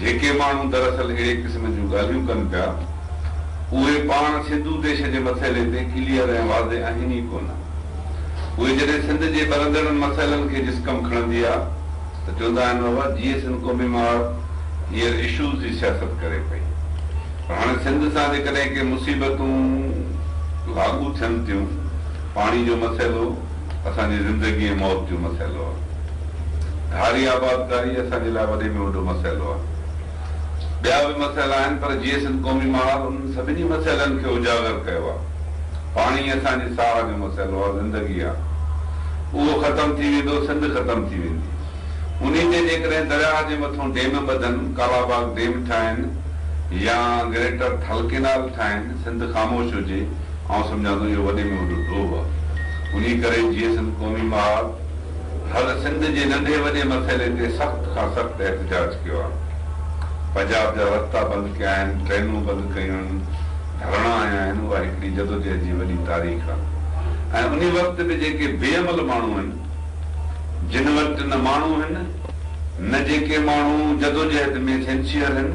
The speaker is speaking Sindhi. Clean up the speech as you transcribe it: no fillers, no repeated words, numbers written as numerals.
جيڪي ماڻهو دراصل اهڙي قسم جون ڳالهيون ڪن پيا، اهي پاڻ سنڌو ديش جي مسئلي تي ڪليئر ۽ واضح آهن ئي ڪونه. اهي جڏهن سنڌ جي ٻرندڙن مسئلن کي جسقم کڻندي آ ته چوندا آهن بابا جيئي سنڌ قومي محاذ هينئر اشوز جي سياست ڪري پئي. پر هاڻي سنڌ سان جيڪڏهن ڪي مصيبتون لاڳو ٿين ٿيون، پاڻي جو مسئلو اسان جي زندگي ۽ موت جو مسئلو آ. ڌاري آبادڪاري اسان جي لاء وڏي ۾ وڏو مسئلو آ. ٻيا به مسئلا آهن پر جيئي سنڌ قومي محاذ انهن سڀني مسئلن کي اجاگر ڪيو آ. پاڻي اسان جي ساهه جو مسئلو آ، زندگي آ. اهو ختم ٿي ويندو، سنڌ ختم ٿي ويندي. انهي تي جيڪڏهن درياهه جي مٿون ڊيم ٻڌن، ڪالاباغ ڊيم ٺاهن يا گريٽر ٿل ڪينال ٺاهن، سنڌ خاموش هجي، آئون سمجهان ٿو اهو وڏي ۾ وڏو ڏوهه آ. انهي ڪري جيئي سنڌ قومي محاذ هر سنڌ جي ننڍي وڏي مسئلي تي سخت کان سخت احتجاج ڪيو آ. پنجاب جا رستا بند ڪيا آهن، ٽرينون بند ڪيون آهن، ڌرڻا هنيا آهن، اها هڪڙي جدوجهد جي وڏي تاريخ آ ۽ انهي وقت به جيڪي بي عمل ماڻهو آهن، جن وٽ نه ماڻهو آهن، نه جيڪي ماڻهو جدوجهد ۾ سنسيئر آهن،